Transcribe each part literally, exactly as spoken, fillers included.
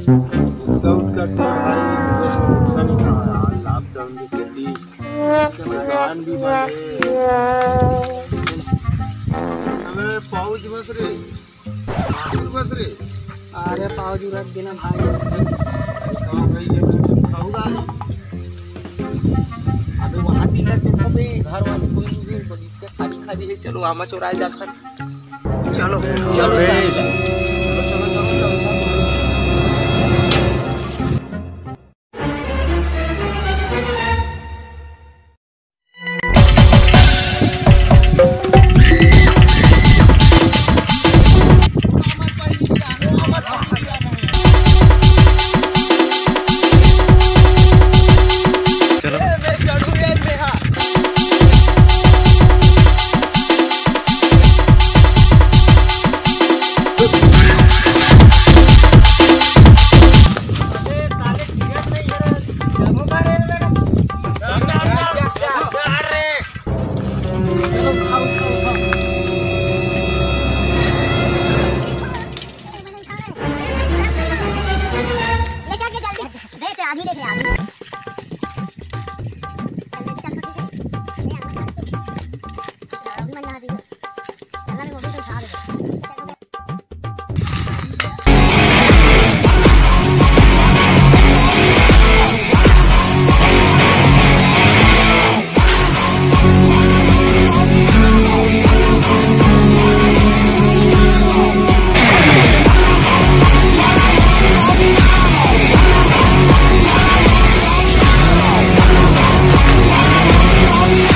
गुटखा उटखा खाए भाई, गुटखा नहीं खाए यार, लॉकडाउन के चलती, इससे मैं कान भी बंद है। अबे पाउच बस रे, पाउच बस रे। अरे पाउच रख देना भाई। हाँ भाई, ये मैं खाऊंगा। अबे वहाँ भी ना देखो बे, घर वाले कोई नहीं है, बगीचे खाली खाली है। चलो आमा चौराहे जाकर चलो, चलो, चलो।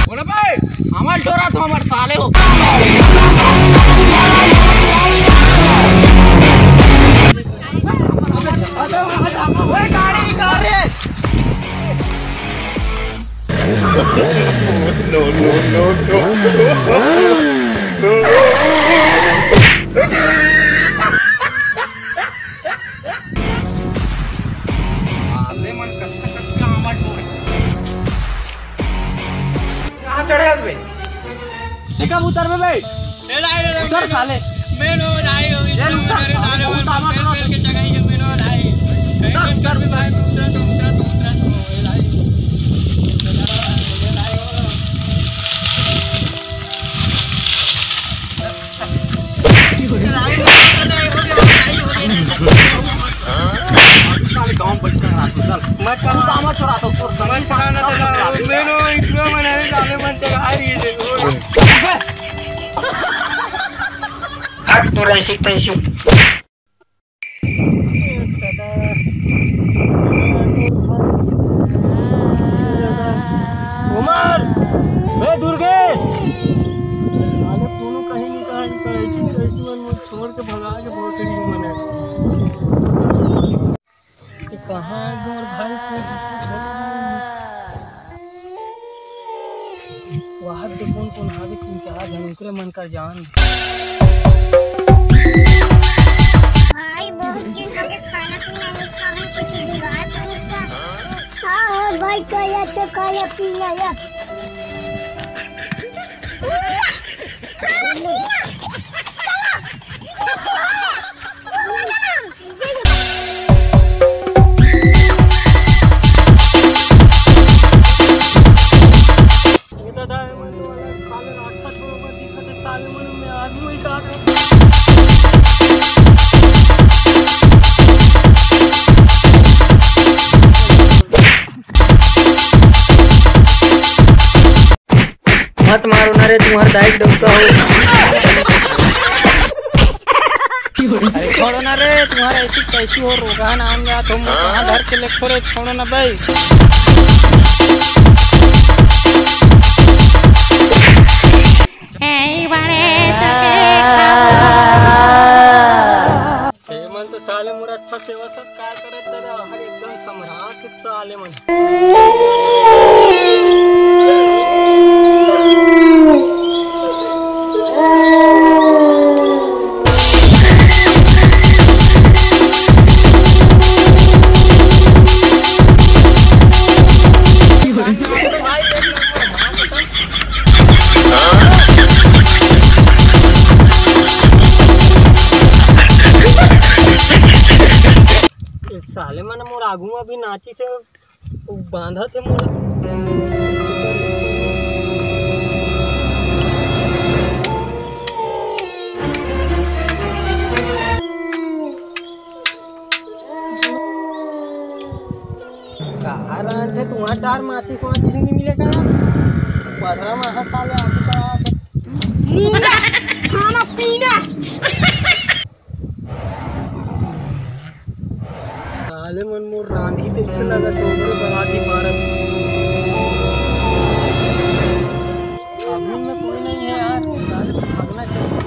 बोला भाई, हमार डोरा तो हमार साले हो। ओए, गाड़ी निकाल रे। No, no, no, no। साले मन कच्चा कच्चा आमा टोरे। कहाँ चढ़े हस बे? देखा उतर बे बे। ए, नहीं, नहीं, नहीं, उतर नहीं, साले। मैं नो, नहीं, नहीं, ये उतर साले, बहुत आमा टोरे। उतर, उतर बे भाई। हट तो ऐसी तैसी। उमर, ए दुर्गेश, साले कोनो कहीं नहीं कहा, इनका ऐसी तैसी मन में छोड़ के भगा के बहुत ही मन है। ये कहाँ है मोर भाई के? वहाँ पे कौन कौन हावे, तीन चार झन ओकरे मन कर जान। भाई, बहुत दिन हो गए, खाना पीना नहीं खाए, कुछ जुगाड़ तो नहीं कर। हाँ, हाँ, भाई, तो या तो खाया पीना या। खाना पीना, चलो। मत मारो ना रे, तुम्हारे दाई डौका हो। अरे छोड़ो ना रे, तुम्हारा ऐसी कैसी हो रोगा नाम याद हो, मुँह कहाँ धर के लेखो रे, छोड़ो ना भाई। ए मन तो साले मोर अच्छा सेवा सत्कार करत रहे, हर एकदम सम्राट साले मन। साले मन मोर आगू म अभी नाचिस हे, बांधत हे मोला। कहाँ रहत हे तुम्हार डार माचिस वाचिस नहीं मिले का? पथरा में हाथ साले आके करा। मुंडा खाना पीना। साले मन मोर रांधी तो अच्छा लगा तो ओकरे बराती मारत। अभी में कोई नहीं है यार, साले भागना चाहिए।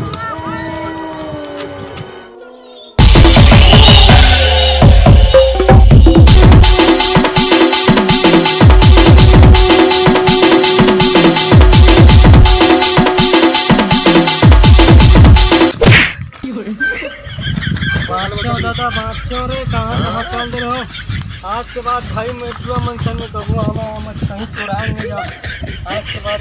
बाँचो दादा, बाँचो रे, कहाँ कहाँ चल दे रहो। आज के बाद भाई मैं पूरा मन सन में कबू आवा, हम कहीं चुराए नहीं जाओ। आज के बाद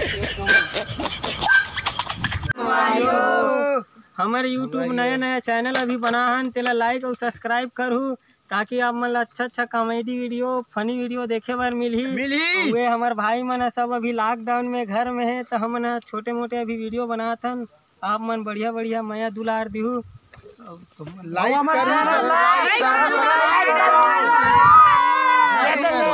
हमर YouTube नया नया चैनल अभी बना हन, तेला लाइक अउ सब्सक्राइब करहू, ताकि आप मन ला अच्छा अच्छा कॉमेडी वीडियो, फनी वीडियो देखे बर मिलही। मिलही। वे हमर भाई मन ह सब अभी लॉकडाउन में घर में हे, तो हमन ह छोटे मोटे अभी वीडियो बनात हन। आप मन बढ़िया बढ़िया मया दुलार दिहू। लाइक करो, लाइक करो, लाइक करो।